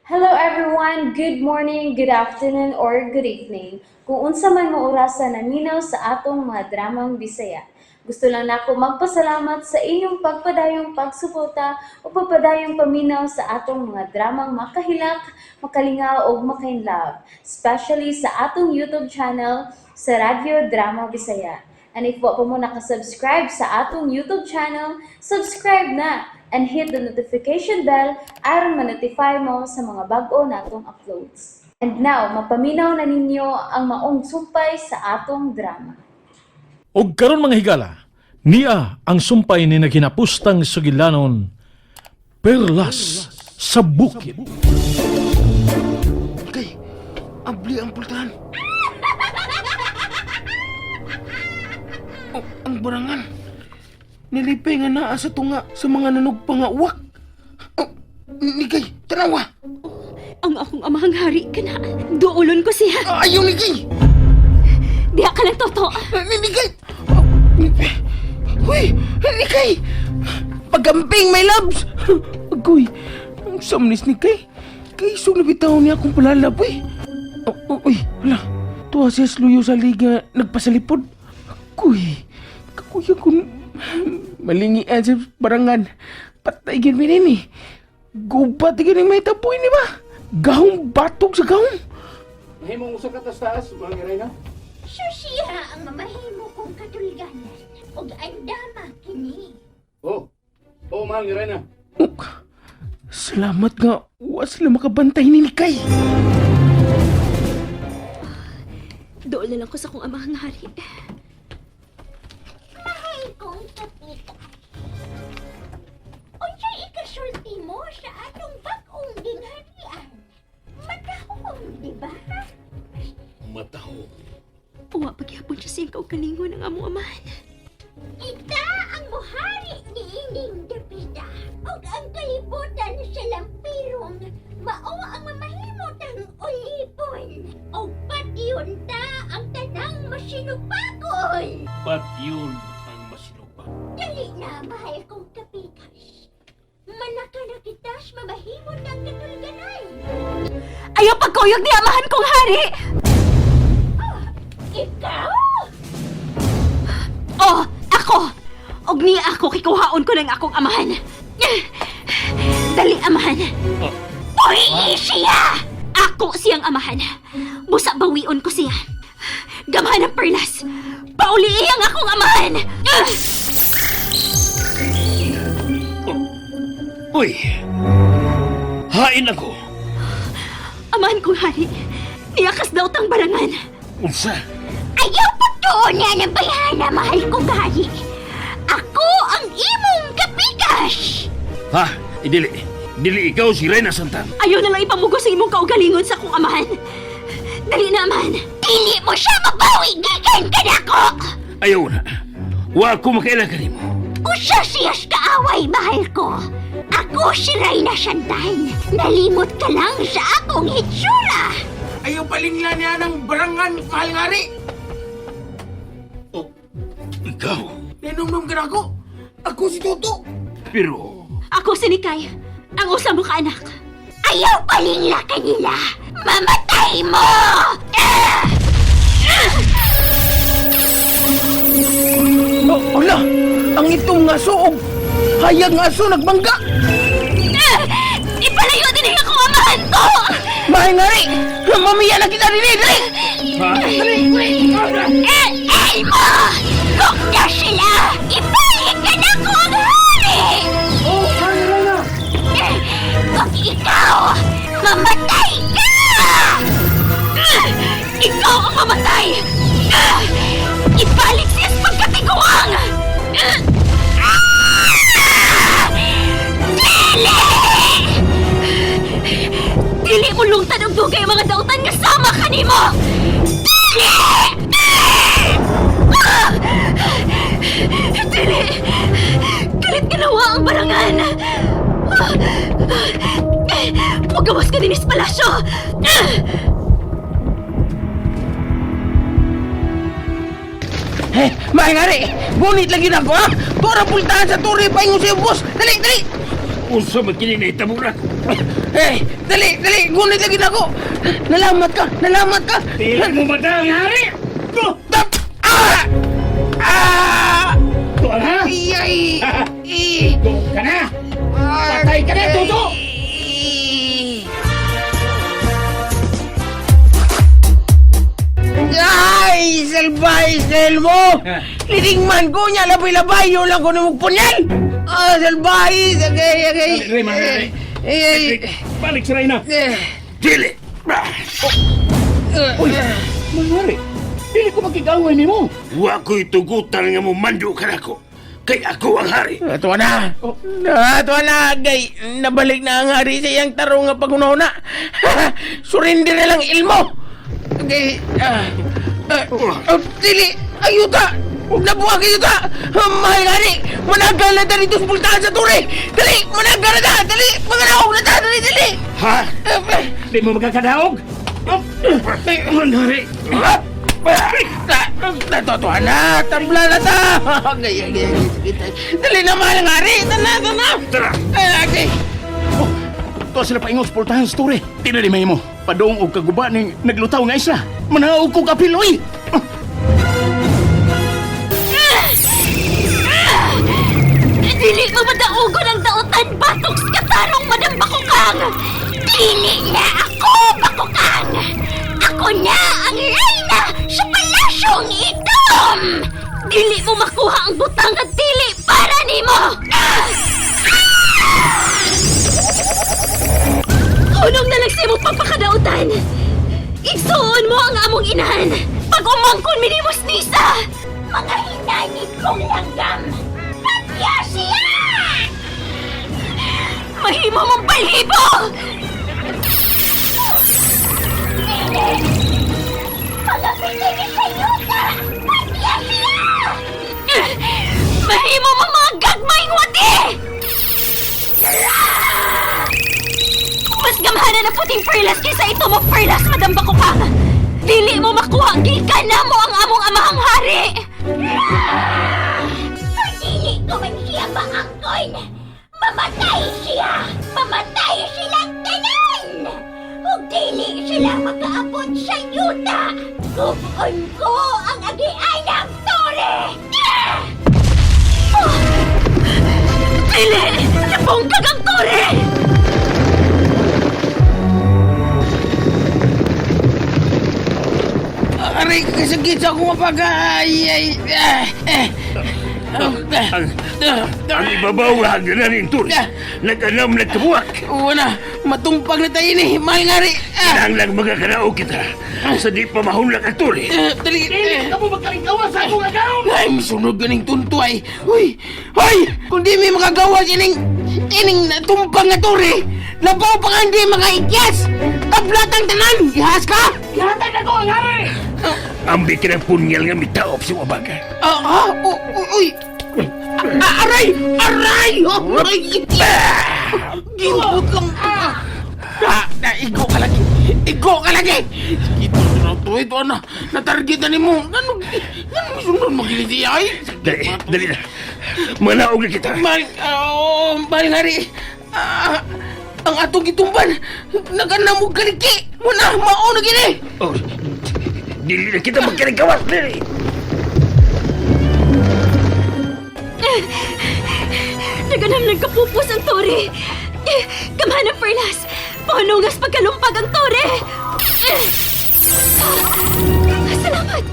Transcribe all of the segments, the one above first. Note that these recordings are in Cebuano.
Hello everyone! Good morning, good afternoon, or good evening. Kung unsa man mo orasa naminaw sa atong mga dramang Bisaya. Gusto lang nako magpasalamat sa inyong pagpadayong pagsuporta o pagpadayong paminaw sa atong mga dramang makahilak, makalingaw ug makainlove, especially sa atong YouTube channel sa Radyo Drama Bisaya. And if wa pa mo nakasubscribe sa atong YouTube channel, subscribe na and hit the notification bell aron ma-notify mo sa mga bag-o natong uploads. And now, mapaminaw na ninyo ang maong sumpay sa atong drama. Og karon, mga higala, niya ang sumpay ni naghinapustang sugilanon, Perlas sa Bukid. Kay, abli ang pultahan. Oh, ang barangan. Nilipay nga naa sa tunga sa mga nanugpa nga uwak. Oh, Nikay, tanawa. Ang akong amahang hari ka na. Duulon ko siya. Ah, ayaw, Nikay. Diha ka lang, Toto. Nikay. Oh, Uy, Nikay. Pagamping, my loves. Agoy, ang samnis ni Kay. Kay isog na bitaw niya akong palalab, uy. Oh, oh, uy, hala. Tuwa siya sluyo sa liga nagpasalipod. Agoy, kakuya kung malingian sa barangan. Patay gin ni. Gubat gin may tapoy ni ba? Gahong batog sa gahong. Mahimong usa ka taas, mga Reyna. Susiya ang mamahimo kong katulganan ug andama kini. Oh. Oh, mahal ni Reyna. Oh, salamat nga, wa sila makabantay ni Nikay. Duol na lang ko sa akong amahang hari. Mahal kong kapitas. Unsay ikasulti mo sa atong bag-ong gingharian? Matahom, di ba? Mataho. Uwa pagyapon siya siyang kaugalingon ang among amahan. Kita ang muhari ni ining dapita ug ang kalibutan sa lampirong mao ang mamahimotang ulipon ug patyon ta ang tanang masinupakol. Pat yun ang masinupa. Dali na, mahal kong kapikas. Manaka na kitas, mabahimot ang katulganan. Ayaw pagkuyog ni amahan kong hari! Ikaw? Oh, ako! Og niya ako, kikuhaon ko ng akong amahan. Dali, amahan. Uy, siya! Ako siyang amahan. Busa bawion ko siya. Gamhan ang perlas. Pauli ang akong amahan. Uy! Hain ako! Amahan kong hari. Niyakas daw tang barangan. Unsa? Ayaw pagtuon niya ng bayhana, mahal kong hari. Ako ang imong kapikas! Ha? Dili. Dili ikaw si Reyna Santan. Ayaw na lang ipamugos ang imong kaugalingon sa akong amahan. Dali na, amahan. Dili mo siya mabawi, gikan ka na ko! Ayaw na. Wa ako makaila kanimo. Usa siyas kaaway, mahal ko. Ako si Reyna Santan. Nalimot ka lang sa akong hitsura. Ayaw palingla niya ng barangan, mahal nga rin. Oh, ikaw. Nanumnum ka na ako. Ako si Toto. Pero, Ako si Nikay. Ang usa mo ka anak. Ayaw palingla kanila! Mamatay mo! Ah! Oh, ala, ang itong nga aso og hayag nga aso nagbangga. Ah! Ipalayo din ang akong amahan ko! Mahal nga rin. Mamiya na kita rin, dali. ha? Eh, Elmo! Bukta sila! Ibalik ka na ko ang hari! Oh, mahal na. Eh, Kung ikaw, mamatay ka! Ah! Ikaw ang mamatay! Ah! Ibalik siya sa pagkatiguang! Ah! Ah! Dili! Dili mo lungtan ang dugay ang mga dautan nga sama kanimo! Dili! Ah! Dili! Galit ginawa ang barangan! Ah! Mugawas ka din sa palasyo! Ah! Eh, mahal nga rin. Bunit lagi na ako, ha? Tura pultahan sa turi, paingon sa'yo, boss. Dali, dali. Unsa man kini nahitabo na ako? Eh, dali, dali, gunit lagi na ako. Nalamat ka, nalamat ka. Dili mo madang hari! Tap! Ah! Ah! Tuan ha? Ay! Ay! Go ka na! Patay ka na, Toto! Ay! Salbay, mo! Lining man ko niya, labay-labay, yun lang ko na punyal! Ah, salbay! Agay, agay! Dali, man, dali. Ay, ay, Balik si Reyna! eh, Dili! eh, Uy! Manghari! Dili ko makigaway nimo! Wa ko'y tugutan nga mo mando ka nako. Kay ako ang hari. Ito na. Ito na, gay. Nabalik na ang hari sa iyang tarong nga pagunahuna. Surrender na lang ilmo. Okay. Oh, dili. Ayuta. Nabuwag ayuta. Mahal hari. Managal na ta dito sa pultahan sa turi. Dali. Managal na ta. Dali. Maganaog na ta. Dali, dali. Ha? Di mo magkakadaog? Manghari! Natutuhan na. Tambla na ta. Gay, gay, gay. Sakit. Dali na, mahal ang hari. Tana, tana. Tara! Ay, okay. Oh, tuwa sila paingon sa pultahan sa tore. Tinali may mo. Padong og kaguba ning naglutaw nga isla. Manaog ko kapil, oy! Dili mo madaugon ang dautan batok sa katarong Madam Bakukang! Dili na ako, Bakukang! Ako na ang reyna sa palasyong itom! Dili mo makuha ang butang at dili para nimo! Hunong na lang sa imong pagpakadautan! Igsuon mo ang among inahan! Pag umangkon minimos nisa! Mga hinanit kong langgam! Patya siya! Mahimo mong balhibo! Dili! Mga pinili sa yuta! Patya siya! Mahimo mong mga gagmayng wati! Mas gamhanan na puting perlas kaysa ito mo perlas, Madam Bakukang! Dili mo makuha ang gikan na mo ang among amahang hari! Dili ko man siya maangkon! Mamatay siya! Mamatay silang tanan! Ug dili sila makaabot sa yuta! Gubon ko ang agianang tore! Ah! Dili! Nabungkag ang tore! Aray, kasakit sa akong mapag... Ay, ay, eh, eh. Ang, ang ibabaw nga hagdanan ning tore. Nag-anam nagkabuwak. Oo na, matumpag na tayo ni. Mahal nga rin. Ah, Kinahanglang magkakanaog kita. Sa di pa mahunlak ang tore. eh, dali. Eh. Ka mo magkalingkawa sa akong agaw! Ay, misunod ganing tunto ay. Uy, hoy, kung di may makagawa ining, ining natumpang nga turi, labaw pa nga hindi makaikyas. Tablatang tanan, ihas ka. Ihatag ako ang hari! Ambi ka ng punyal nga mitaop si Wabaga. Ah, ah, uy, uy. Ah, aray! Aray! Oh, aray! Gimbot lang. Ah, na, igo ka lagi. Igo ka lagi. Ito, ito, ito, ito, na. Natarget na ni mo. Ano, ano, misunod magilid siya, ay? Dali, dali na. Manaog na kita. Mahal, oh, mahal nga rin. Ah, ang atong gitumban, naganam og kaliki. Muna, mao na gini. Oh, dili na kita magkalingkawas, dili! Naganam nagkapupos ang tore! Gamhan ang perlas! Panungas pagkalumpag ang tore! Salamat!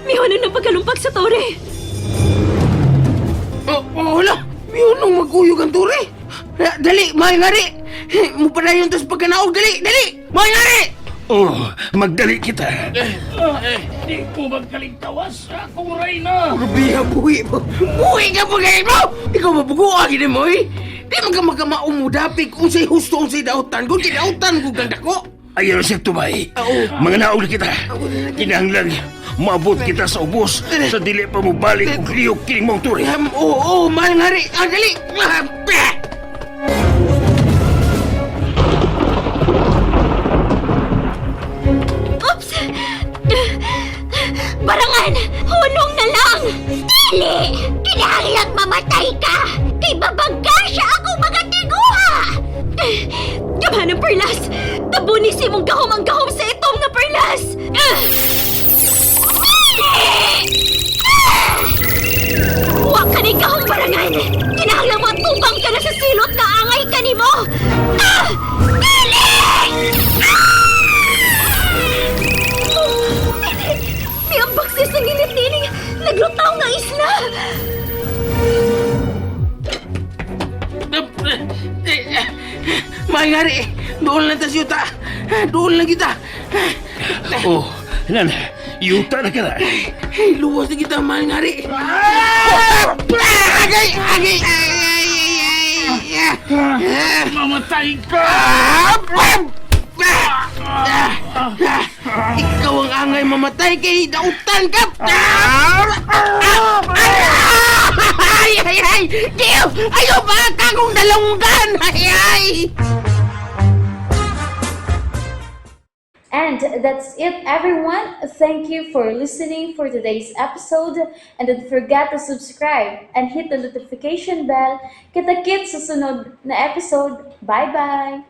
Mihunong ng pagkalumpag sa tore! Oh, oh, wala. Yun ang maguyog ang turi. Dali, mahal nga rin. Mupadayon tas pagkanaog. Dali, dali. Mahal nga rin. Oh, magdali kita. Di ko magkaligtawas sa akong reyna. Grabe, buhi mo. Buhi ka pa kayo mo. Ikaw mabugo gini mo eh. Di man ka magkamaumudapik unsay husto unsay dautan. Kung kidautan ko ganda ko. Ayaw siya tumay. Oo. Mga naog na kita. Kinahanglan, maabot kita sa ubos sa dili pa mo balik og liyok kining mong turi. Oo, oh, mahal nga rin. Ah, dali. Ah, bah! Oops! Barangan! Hunong na lang! Dili! Kinahanglang mamatay ka! Kay babangga siya akong mga tiguha! perlas! Tabuni sa imong gahom ang gahom sa itom nga perlas! Ah! Ah! Wa ka ni gahom barangan! Kinahanglan mo tubang ka na sa silot nga angay kanimo! Ah! Dili! Ah! Oh, dili! Miambak siya sa nginit nining naglutaw nga isla! Mayari, doon lang ta siyuta. Doon lang kita. Oh, nan, yuta na ka na. Hey, luwas na kita, mahal nga rin. Agay! Agay! Ay, ay, ay, ay! Mamatay ka! Ikaw ang angay mamatay kay dautan ka! Ay, ay, ay! Kiyo! Ayaw ba akong dalonggan? Ay, ay! And that's it, everyone. Thank you for listening for today's episode. And don't forget to subscribe and hit the notification bell. Kita-kits sa sunod na episode. Bye-bye!